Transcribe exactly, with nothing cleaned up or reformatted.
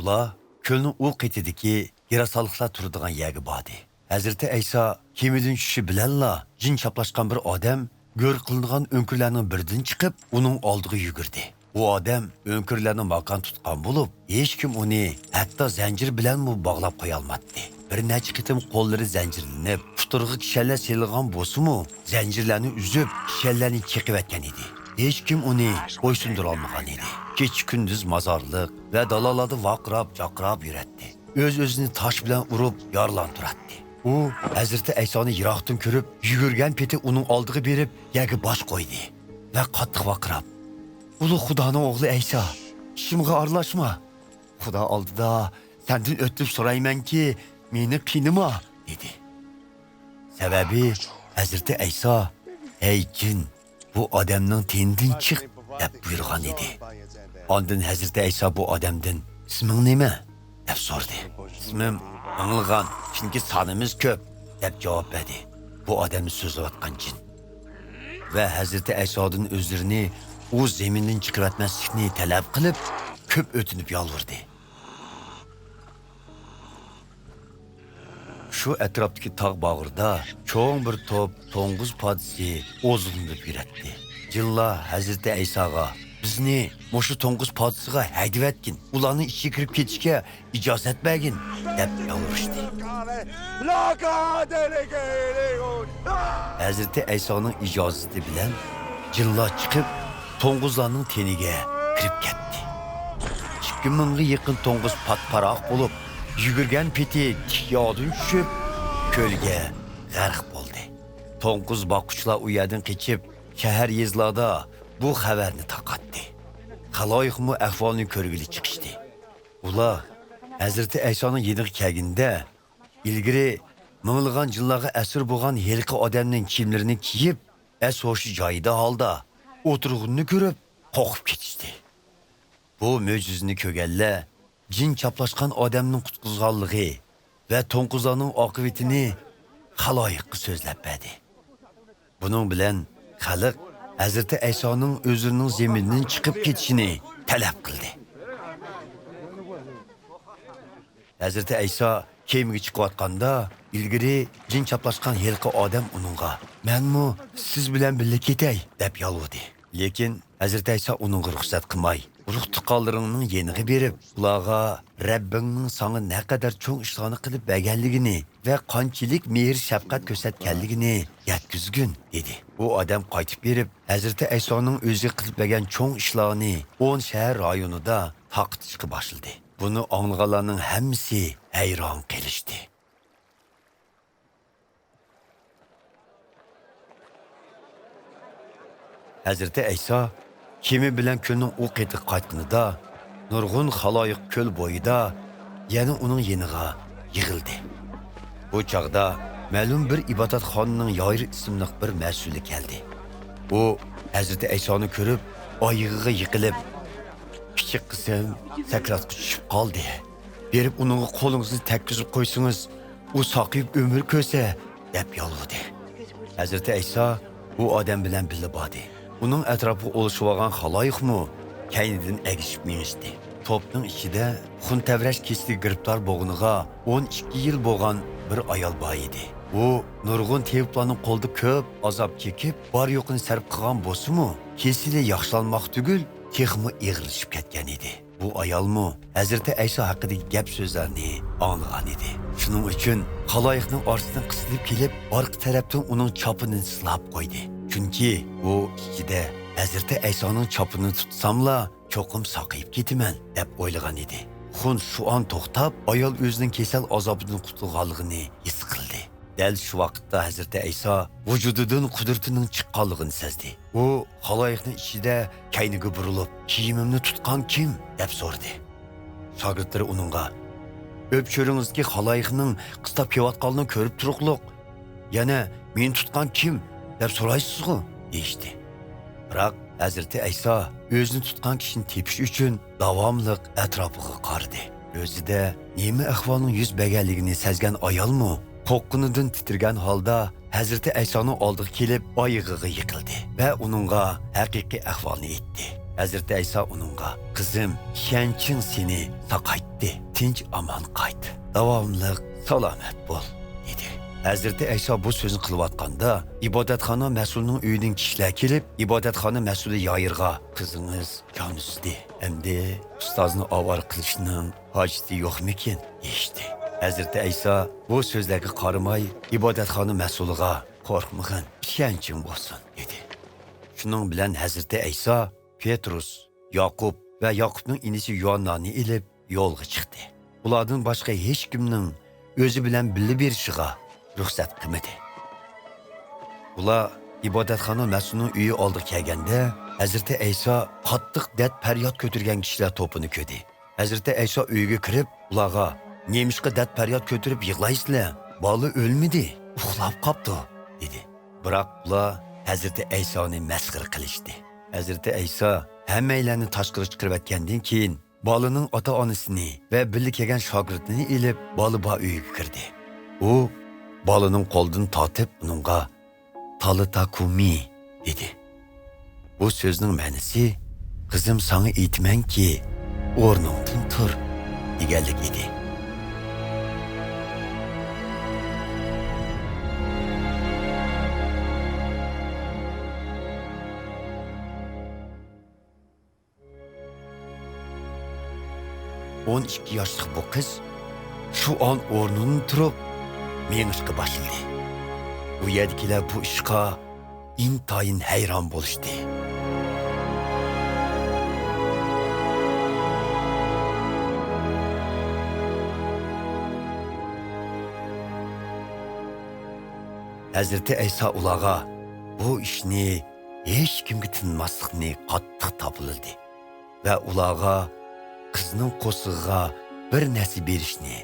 ئۇلار كۆلنىڭ ئۇ قېتىدىكى گىراسانلىقلار تۇرىدىغان يەرگە باردى. ھەزرىتى ئەيسا كېمىدىن چۈشۈشى بىلەنلا جىن چاپلاشقان بىر ئادەم گۆر قىلىنغان ئۆڭكۈرلەرنىڭ بىرىدىن چىقىپ، ئۇنىڭ ئالدىغا يۈگۈردى. ئۇ ئادەم ئۆڭكۈرلەرنى ماكان تۇتقان بولۇپ، ھېچكىم ئۇنى ھەتتا زەنجىر بىلەنمۇ باغلاپ قويالماتتى. بىر نەچچە قېتىم قوللىرى زەنجىرلىنىپ، پۇتلىرىغا كىشەنلەر سېلىنغان بولسىمۇ، زەنجىرلەرنى ئۈزۈپ، كىشەنلەرنى چېقىۋەتكەن ئىدى. ھېچكىم ئۇنى بويسۇندۇرالمىغان ئىدى. كېچە-كۈندۈز مازارلىق ۋە دالالاردا ۋارقىراپ-جارقىراپ يۈرەتتى. ئۆز-ئۆزىنى تاش بىلەن ئۇرۇپ يارىلانتۇراتتى. ئۇ ھەزرىتى ئەيسانى يىراقتىن كۆرۈپ، يۈگۈرگەن پېتى ئۇنىڭ ئالدىغا بېرىپ، يەرگە باش قويدى ۋە قاتتىق ۋارقىراپ، «ئۇلۇغ خۇدانىڭ ئوغلى ئەيسا، ئىشىمغا ئارىلاشما! خۇدا ئالدىدا سەندىن ئۆتۈنۈپ سورايمەنكى، مېنى قىينىما!» دېدى. سەۋەبى، ھەزرىتى ئەيسا، «ھەي جىن، بۇ ئادەمنىڭ تېنىدىن چىق!» دەپ بۇيرۇغان ئىدى. ئاندىن ھەزرىتى ئەيسا بۇ ئادەمدىن، «ئىسمىڭ نېمە؟» دەپ سورىدى. «ئىسمىم مىڭلىغان، چۈنكى سانىمىز كۆپ» دەپ جاۋاب بەردى بۇ ئادەمنى سۆزلەۋاتقان جىن. ۋە ھەزرىتى ئەيسادىن ئۆزلىرىنى ئۇ زېمىندىن چىقىرىۋەتمەسلىكنى تەلەپ قىلىپ، كۆپ ئۆتۈنۈپ يالۋۇردى. شۇ ئەتراپتىكى تاغ باغرىدا چوڭ بىر توپ توڭگۇز پادىسى ئوزۇقلىنىپ يۈرەتتى. جىنلار ھەزرىتى ئەيساغا، «بىزنى مۇشۇ توڭگۇز پادىسىغا ھەيدىۋەتكىن، ئۇلارنىڭ ئىچىگە كىرىپ كېتىشكە ئىجازەت بەرگىن» دەپ يالۋۇرۇشتى. ھەزرىتى ئەيسانىڭ ئىجازىتى بىلەن جىنلار چىقىپ، توڭگۇزلارنىڭ تېنىگە كىرىپ كەتتى. ئىككى مىڭغا يېقىن توڭگۇز پات-پاراق بولۇپ، يۈگۈرگەن پېتى تىك ياردىن چۈشۈپ، كۆلگە غەرق بولدى. توڭگۇز باققۇچىلار ئۇ يەردىن قېچىپ، شەھەر-يېزىلاردا بۇ خەۋەرنى تارقاتتى. خالايىقمۇ ئەھۋالنى كۆرگىلى چىقىشتى. ئۇلار ھەزرىتى ئەيسانىڭ يېنىغا كەلگىنىدە، ئىلگىرى مىڭلىغان جىنلارغا ئەسىر بولغان ھېلىقى ئادەمنىڭ كىيىملىرىنى كىيىپ، ئەس-ھوشى جايىدا ھالدا ئولتۇرغىنىنى كۆرۈپ، قورقۇپ كېتىشتى. بۇ مۆجىزىنى كۆرگەنلەر جىن چاپلاشقان ئادەمنىڭ قۇتقۇزغانلىقى ۋە توڭقۇزلارنىڭ ئاقىۋىتىنى خالايىققا سۆزلەپ بەردى. بۇنىڭ بىلەن خەلق ھەزرىتى ئەيسانىڭ ئۆزلىرىنىڭ زېمىنىدىن چىقىپ كېتىشىنى تەلەپ قىلدى. ھەزرىتى ئەيسا كېمىگە چىقىۋاتقاندا، ئىلگىرى جىن چاپلاشقان ھېلىقى ئادەم ئۇنىڭغا، «مەنمۇ سىز بىلەن بىللە كېتەي» دەپ يالۋۇردى. لېكىن ھەزرىتى ئەيسا ئۇنىڭغا رۇخسەت قىلماي، «ئۇرۇق-تۇغقانلىرىڭنىڭ يېنىغا بېرىپ، ئۇلارغا رەببىڭنىڭ ساڭا نەقەدەر چوڭ ئىشلارنى قىلىپ بەرگەنلىكىنى ۋە قانچىلىك مېھىر-شەپقەت كۆرسەتكەنلىكىنى يەتكۈزگىن» دېدى. ئۇ ئادەم قايتىپ بېرىپ، ھەزرىتى ئەيسانىڭ ئۆزىگە قىلىپ بەرگەن چوڭ ئىشلارنى ئون شەھەر رايونىدا تارقىتىشقا باشلىدى. بۇنى ئاڭلىغانلارنىڭ ھەممىسى ھەيران قېلىشتى. ھەزرىتى ئەيسا كېمە بىلەن كۆلنىڭ ئۇ قېتىغا قايتقىنىدا، نۇرغۇن خالايىق كۆل بويىدا يەنە ئۇنىڭ يېنىغا يىغىلدى. بۇ چاغدا مەلۇم بىر ئىبادەتخانىنىڭ يايرى ئىسىملىق بىر مەسئۇلى كەلدى. ئۇ ھەزرىتى ئەيسانى كۆرۈپ، ئايىغىغا يىقىلىپ، «كىچىك قىزىم سەكراتقا چۈشۈپ قالدى. بېرىپ ئۇنىڭغا قولىڭىزنى تەگكۈزۈپ قويسىڭىز، ئۇ ساقىيىپ ئۆمۈر كۆرسە» دەپ يالۋۇردى. ھەزرىتى ئەيسا بۇ ئادەم بىلەن بىللە باردى. ئۇنىڭ ئەتراپىغا ئولىشىۋالغان خالايىقمۇ كەينىدىن ئەگىشىپ مېڭىشتى. توپنىڭ ئىچىدە خۇن تەۋرەش كېسىلىگە گىرىپتار بولغىنىغا ئون ئىككى يىل بولغان بىر ئايال بار ئىدى. ئۇ نۇرغۇن تېۋىپلارنىڭ قولىدا كۆپ ئازاب چېكىپ، بار-يوقىنى سەرپ قىلغان بولسىمۇ، كېسىلى ياخشىلانماق تۈگۈل، تېخىمۇ ئېغىرلىشىپ كەتكەن ئىدى. بۇ ئايالمۇ ھەزرىتى ئەيسا ھەققىدىكى گەپ-سۆزلەرنى ئاڭلىغان ئىدى. شۇنىڭ ئۈچۈن خالايىقنىڭ ئارىسىدىن قىستىلىپ كېلىپ، ئارقا تەرەپتىن ئۇنىڭ چاپىنىنى سىلاپ قويدى. چۈنكى ئۇ ئىچىدە «ھەزرىتى ئەيسانىڭ چاپىنىنى تۇتساملا، چوقۇم ساقىيىپ كېتىمەن» دەپ ئويلىغان ئىدى. خۇن شۇ ئان توختاپ، ئايال ئۆزىنىڭ كېسەل ئازابىدىن قۇتۇلغانلىقىنى ھېس قىلدى. دەل شۇ ۋاقىتتا ھەزرىتى ئەيسا ۋۇجۇدىدىن قۇدرىتىنىڭ چىققانلىقىنى سەزدى. ئۇ خالايىقنىڭ ئىچىدە كەينىگە بۇرۇلۇپ، «كىيىمىمنى تۇتقان كىم؟» دەپ سورىدى. شاگىرتلىرى ئۇنىڭغا، «ئۆپچۆرىڭىزدىكى خالايىقنىڭ قىستاپ كېلىۋاتقانلىقىنى كۆرۈپ تۇرۇقلۇق، يەنە، 'مېنى تۇتقان كىم؟' دەپ سورايسىزغۇ؟» دېيىشتى. بىراق ھەزرىتى ئەيسا ئۆزىنى تۇتقان كىشىنى تېپىش ئۈچۈن داۋاملىق ئەتراپىغا قارىدى. ئۆزىدە نېمە ئەھۋالنىڭ يۈز بەرگەنلىكىنى سەزگەن ئايالمۇ قورققىنىدىن تىترىگەن ھالدا ھەزرىتى ئەيسانىڭ ئالدىغا كېلىپ، ئايىغىغا يىقىلدى ۋە ئۇنىڭغا ھەقىقىي ئەھۋالنى ئېيتتى. ھەزرىتى ئەيسا ئۇنىڭغا، «قىزىم، ئىشەنچىڭ سېنى ساقايتتى. كەتتى. تىنچ ئامان قايت. داۋاملىق سالامەت بول، دېدى. ھەزرىتى ئەيسا بۇ سۆزنى قىلىۋاتقاندا، ئىبادەتخانا مەسئۇلىنىڭ ئۆيىدىن كىشىلەر كېلىپ، ئىبادەتخانا مەسئۇلى يائىرغا، «قىزىڭىز جان ئۈزدى. ئەمدى ئۇستازنى ئاۋارە قىلىشنىڭ ھاجىتى يوقمىكىن؟» دېيىشتى. ھەزرىتى ئەيسا بۇ سۆزلەرگە قارىماي، ئىبادەتخانا مەسئۇلىغا، «قورقمىغىن، ئىشەنچىڭ بولسۇن» دېدى. شۇنىڭ بىلەن ھەزرىتى ئەيسا پېترۇس، ياقۇپ ۋە ياقۇپنىڭ ئىنىسى يوئاننانى ئېلىپ يولغا چىقتى. ئۇلاردىن باشقا ھېچكىمنىڭ ئۆزى بىلەن بىللە بېرىشىغا رۇخسەت قىلمىدى. ئۇلار ئىبادەتخانا مەسئۇلىنىڭ ئۆيى ئالدىغا كەلگەندە، ھەزرىتى ئەيسا قاتتىق دەرد-پەرياد كۆتۈرگەن كىشىلەر توپىنى كۆردى. ھەزرىتى ئەيسا ئۆيگە كىرىپ، ئۇلارغا، «نېمىشقا دەرد-پەرياد كۆتۈرۈپ يىغلايسىلەر؟ بالا ئۆلمىدى، ئۇخلاپ قاپتۇ» دېدى. بىراق ئۇلار ھەزرىتى ئەيسانى مەسخىرە قىلىشتى. ھەزرىتى ئەيسا ھەممەيلەننى تاشقىرىغا چىقىرىۋەتكەندىن كېيىن، بالىنىڭ ئاتا-ئانىسىنى ۋە بىللە كەلگەن شاگىرتىنى ئېلىپ، بالا بار ئۆيگە كىردى. ئۇ بالىنىڭ قولىدىن تارتىپ، ئۇنىڭغا، «تالىتا كۇمى» دېدى. بۇ سۆزنىڭ مەنىسى، «قىزىم، ساڭا ئېيتىمەنكى، ئورنۇڭدىن تۇر» دېگەنلىك ئىدى. ئون ئىككى ياشلىق بۇ قىز شۇ ئان ئورنىدىن تۇرۇپ مېڭىشقا باشلىدى. بۇ يەردىكىلەر بۇ ئىشقا ئىنتايىن ھەيران بولۇشتى. ھەزرىتى ئەيسا ئۇلارغا بۇ ئىشنى ھېچكىمگە تىنماسلىقنى قاتتىق تاپىلىدى ۋە ئۇلارغا قىزنىڭ قورسىقىغا بىر نەرسە بېرىشنى